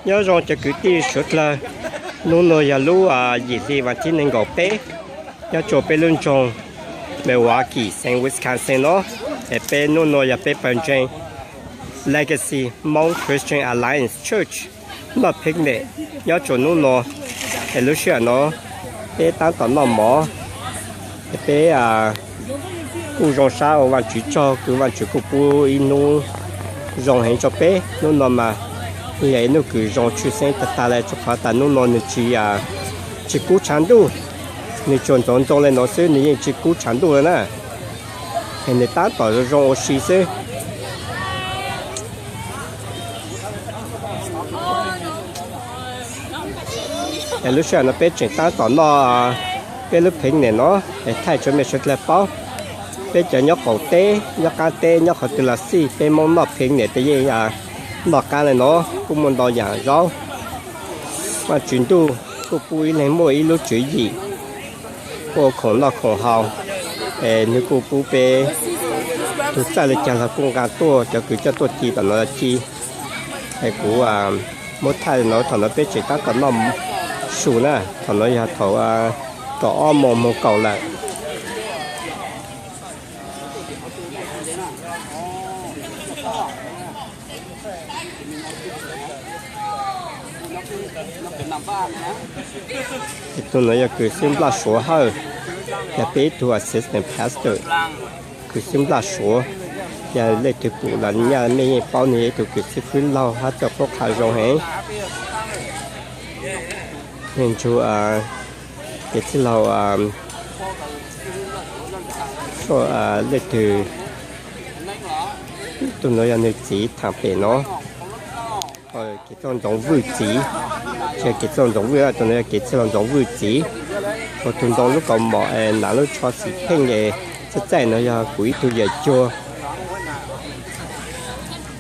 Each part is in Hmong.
Nyob zoo cov kwv tij suav dlawg, hnub no yog lub yim hli vas thib nees nkaum peb, nyob rua peb lub nroog Milwaukee, xeev Wisconsin no, es peb hnub no yog peb pawg ntseeg Legacy Hmong Christian Alliance Church noj picnic nyob rua hnub no. Es lub sij hawm no peb tab tom noj mov, es peb kuj zoo sab ua Vaajtswv tsaug kws Vaajtswv kuj pub ib hnub zoo heev rua peb. Hnub no mas yog ib hnub kws zoo tshwj xeeb tag tag le, rua qhov tas hnub no nwg tsis, tsis kub tshav ntuj, nwg tsuas ntxoov ntxoo le no xwb, nwg yeej tsis kub tshav ntuj le na. Es nwg tab tom zoo zoo ua si xwb. Es lub sij hawm no peb tseem tab tom noj peb lub picnic no, es thaij rua mej suav dlawg paub, peb cov nyob qaum teb, nyob qaab teb, nyob qhov twg los xij, peb Moob noj picnic tes yeej noj qaab le no, kuj muaj ntau yaam zaub. Vaajtswv ntuj kuj pub ib leeg muaj ib lub tswv yim, kuj khoom noj khoom haus, es nwg kuj pub peb tug txawj le caag los kuj nqaa tuaj, cov kws coj tuaj ci tom no ci. Es kuv muab thaij no, thaum no peb tseem tab tom noj su na, thaum no yog thaum kaum ob moos moog kaum lawm. Tug no yog kws xib nplaj suav Hawj, yog peb ib tug assistant pastor, kws xib nplaj suav. Yog leej twg pum los nyaj mej yeej paub nwg yog ib tug kws xib fwb laug hab txawj qhuab qha zoo heev. Nwg nrug kev txwj laug leej twg, tug no yog nwg txiv thaam pem no. Kev txwj laug Ntxoov Vwj txiv, tsis yog kev txwj laug Ntxoov Vwj, tug no yog kev txwj laug Ntxoov Vwj txiv. Ua tug ntoo lub kaus mom, naav lub tsho xim pheej es txaij txaij no yog kuv ib tug yawm cuag,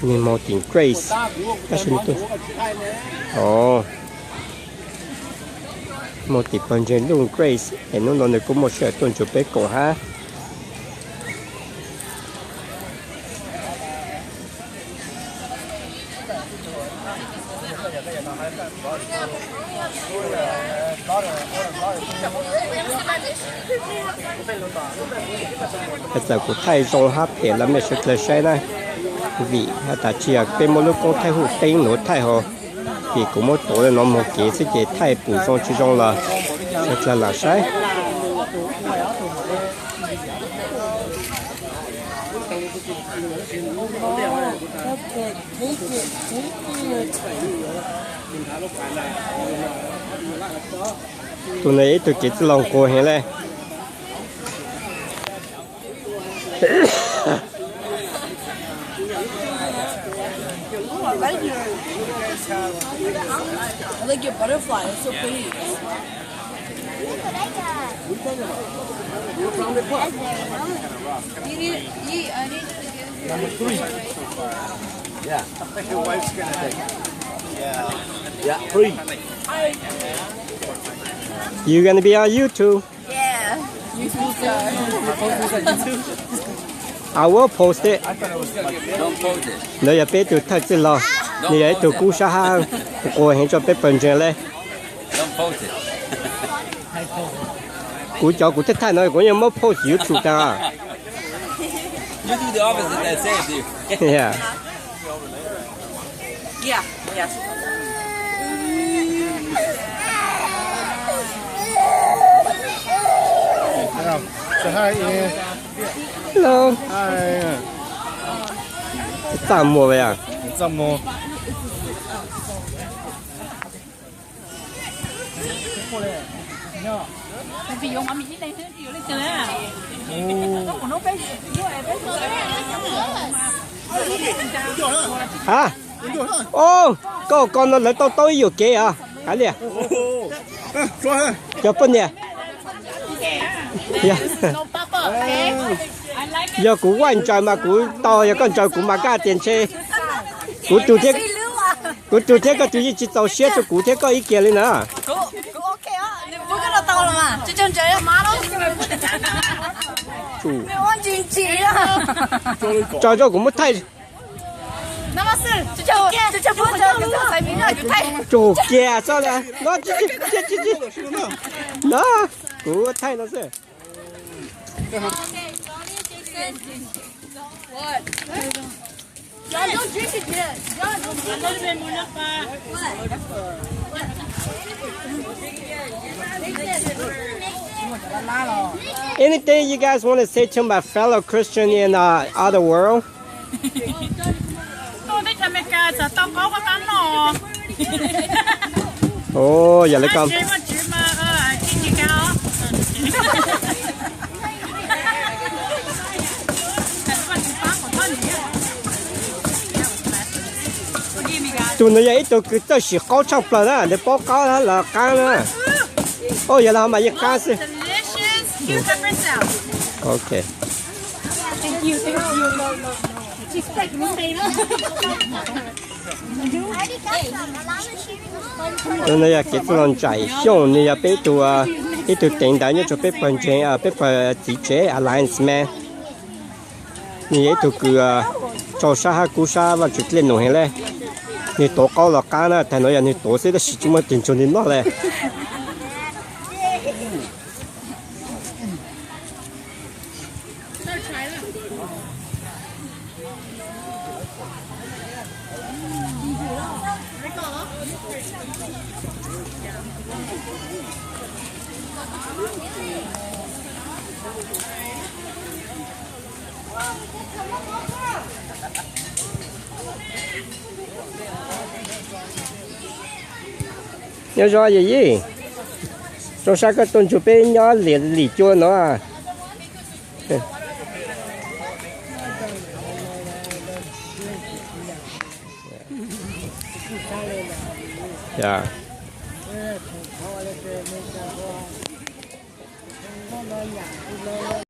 nwg moog tim Grace, tab sis moog tim pawg ntseeg Luj Grace, es hnub no nwg kuj muaj sij hawm tuaj nrug peb koom hab. Txawm kuv thaij zoo hab phem los mej suav dlawg saib na, vim has tas tsis yog peb muab lub koob thaij huj teeb nuav thaij hov, vim kuv muab tuav le no moog kev xwb ces thaij pum zoo tsis zoo los suav dlawg lam saib. Tug no ib tug kev txwj laug nquag heev le. You gonna be on YouTube? Yeah. I will post it. Ntawd yog peb tug thawj txwj laug, nws yog ib tug kub sab hab nquag heev rua peb pawg ntseeg le. Kuv cov kuv thaij thaij no kuv yeej muab post YouTube taag. Hello. Txaj muag. Ha, o, koj ko no lawv tau tau ib yuam kev os. Kav liam, cov poj niam. Yog kuv vaaj ntsaws mas kuv tau, yog koj ntsaws kuv mas koj tias ntshe kuv tug thiab koj tug yeej tsis txaus siab rua kuv thiab koj ib kiag li na. Tsaws rau kuv muab thaij. Rus kiag txog li no, tsis tsis tsis tsis tsis no, kuv thaij no xwb. John, don't drink it yet. John, don't drink it. Anything you guys want to say to my fellow Christian in uh, other world? Tuaj teb chaws Amelikas txawm tau qaub qab no. Ov, yog li ko. Tus no yog ib tug kws txawj sim qaub tshaj plaws na, nws paub qaub los qab na. Ov, yog li ho mas yeej qab xwb. Ok. Tus no yog kev txoj laug Ntsais Xyooj, nws yog peb ib tug, ib tug teev ntawv nyob rau peb pawg ntseeg, peb pawg txiv tsev Alliance Male. Nws yog ib tug kws rau sab hab kub sab Vaajtswv dlej num heev le. Nws tuav qaub los qab na, tag no yog nws tuav xwb tab sis tsis muaj tus nrug nws noj le. Nyob zoo yawm yij, zoo sab koj tuaj nrug peb nyob lim cua no.